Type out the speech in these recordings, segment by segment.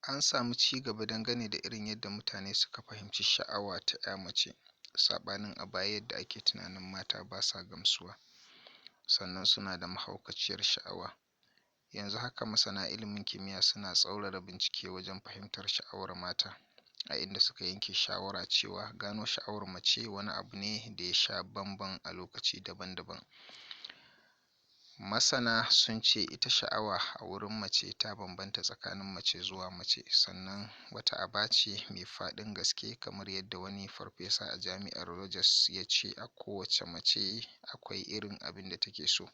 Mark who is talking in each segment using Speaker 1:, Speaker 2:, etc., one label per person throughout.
Speaker 1: An samu ci gaba dangane da irin yadda mutane suka fahimci sha'awa ta 'ya mace, saɓanin a baya yadda ake tunanin mata ba sa gamsuwa, sannan suna da mahaukaciyar sha'awa. Yanzu haka masana ilimin kimiyya suna tsaurara bincike wajen fahimtar sha'awar mata, a inda suka yanke shawara cewa gano sha'awar mace wani abu ne da ya sha bamban a lokaci daban-daban. Masana sun ce ita sha'awa a wurin mace ta bambanta tsakanin mace zuwa mace, sannan wata aba ce mai faɗin gaske, kamar yadda wani farfesa a jami'ar Rutgers ya ce a kowace mace akwai irin abin da take so.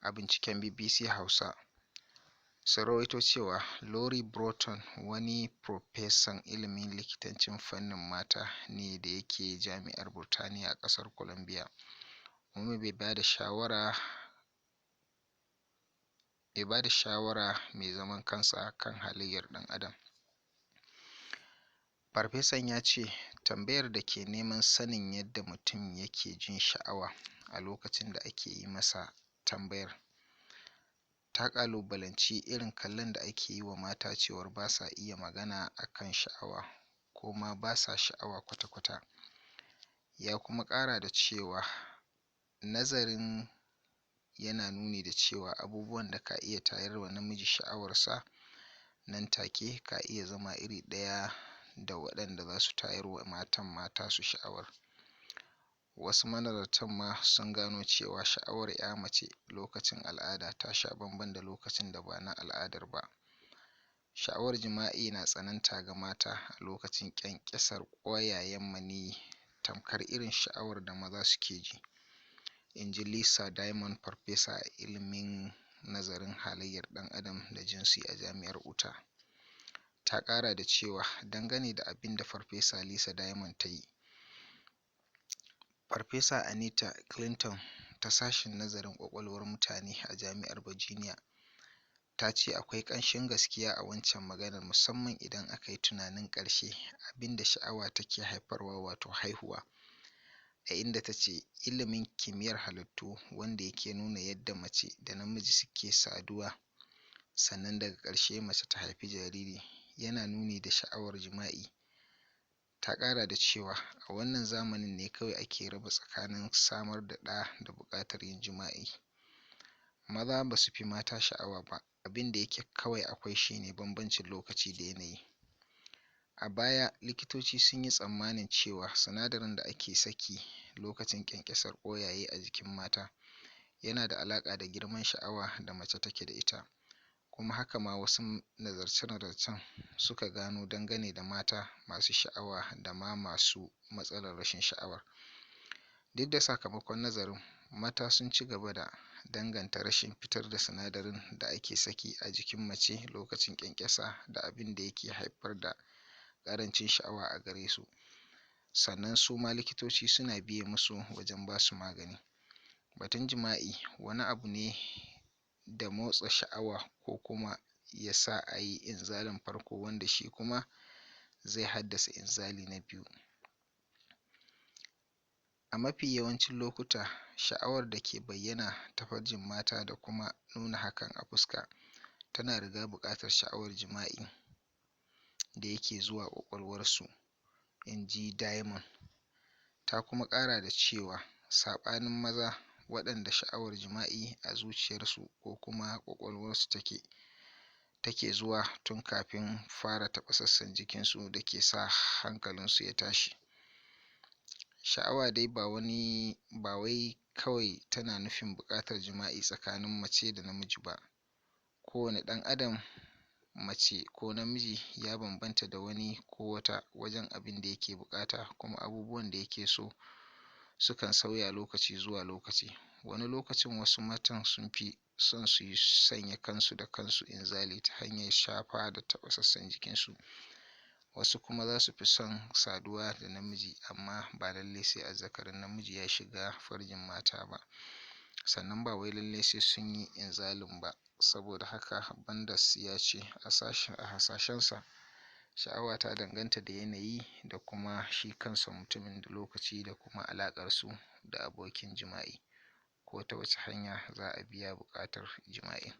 Speaker 1: A binciken BBC Hausa sun rawaito cewa Lori Bruton, wani farfesan ilimin likitancin fannin mata ne da yake Jami'ar Burtaniya a kasar Colombia, kuma mai ba da shawara mai zaman kansa kan halayyar dan adam. Farfesan ya ce tambayar da ke neman sanin yadda mutum yake jin sha'awa a lokacin da ake yi masa tambayar ta kalubalanci irin kallon da ake yi wa mata cewar ba sa iya magana a kan sha'awa ko ma ba sa sha'awa kwata-kwata. Ya kuma kara da cewa nazarin yana nuni da cewa abubuwan da ka iya tayar wa namiji sha'awarsa nan take ka iya zama iri ɗaya da waɗanda za su tayar wa matan ma tasu sha'awar. Wasu manazartan ma sun gano cewa sha'awar 'ya mace lokacin al'ada ta sha bamban da lokacin da ba na al'adar ba. Sha'awar jima'i na tsananta ga mata a lokacin ƙyanƙyasar ƙwayayen maniyyi, tamkar irin sha'awar da maza suke ji, in ji Lisa Diamond, farfesa a ilimin nazarin halayyar dan adam da jinsi a Jami'ar Utah. Ta kara da cewa dangane da abin da Farfesa Lisa Diamond ta yi. Farfesa Anita Clinton ta sashen nazarin kwakwalwar mutane a Jami'ar Virginia ta ce akwai ƙanshin gaskiya a waccan maganar, musamman idan aka yi tunanin ƙarshe abin da sha'awa take haifarwa, wato haihuwa, a inda ta ce ilimin kimiyyar halittu wanda yake nuna yadda mace da namiji suke saduwa sannan daga ƙarshe mace ta haifi jariri yana nuni da sha'awar jima'i. Ta ƙara da cewa a wannan zamanin ne kawai ake raba tsakanin samar da ɗa da buƙatar yin jima'i. Maza ba su fi mata sha'awa ba, abin da yake kawai akwai shine bambancin lokaci da yanayi. A baya likitoci sun yi tsammanin cewa sinadarin da ake saki lokacin ƙyanƙyasar ƙwayaye a jikin mata yana da alaƙa da girman sha'awa da mace take da ita, kuma haka ma wasu nazarce-nazarcen suka gano dangane da mata masu sha'awa da ma masu matsalar rashin sha'awar. Duk da sakamakon nazarin, mata sun ci gaba da danganta rashin fitar da sinadarin da ake saki a jikin mace lokacin ƙyanƙyasa da abin da yake haifar da ƙarancin sha'awa a gare su, sannan su ma likitoci suna biye musu wajen ba su magani. Batun jima'i wani abu ne da motsa sha'awa ko kuma ya sa a yi inzalin farko, wanda shi kuma zai haddasa inzali na biyu. A mafi yawancin lokuta, sha'awar da ke bayyana ta farjin mata da kuma nuna hakan a fuska tana riga buƙatar sha'awar jima'i da yake zuwa ƙwaƙwalwarsu, in ji Diamond. Ta kuma ƙara da cewa saɓanin maza, waɗanda sha'awar jima'i a zuciyarsu ko kuma ƙwaƙwalwarsu take zuwa tun kafin fara taɓa sassan jikinsu da ke sa hankalinsu ya tashi. Sha'awa dai ba wani ba wai kawai tana nufin buƙatar jima'i tsakanin mace da namiji ba. Kowane ɗan adam, mace ko namiji, ya bambanta da wani ko wata wajen abin da yake buƙata, kuma abubuwan da yake so sukan sauya lokaci zuwa lokaci. Wani lokacin wasu matan sun fi son su yi sanya kansu da kansu inzali ta hanyar shafa da taɓa sassan jikinsu, wasu kuma za su fi son saduwa da namiji, amma ba lallai sai azzakarin namiji ya shiga farjin mata ba, sannan ba wai lallai sai sun yi inzalin ba. Saboda haka Bandas ya ce a hasashensa sha'awa ta danganta da yanayi da kuma shi kansa mutumin da lokaci da kuma alaƙarsu da abokin jima'i, ko ta wace hanya za a biya buƙatar jima'i.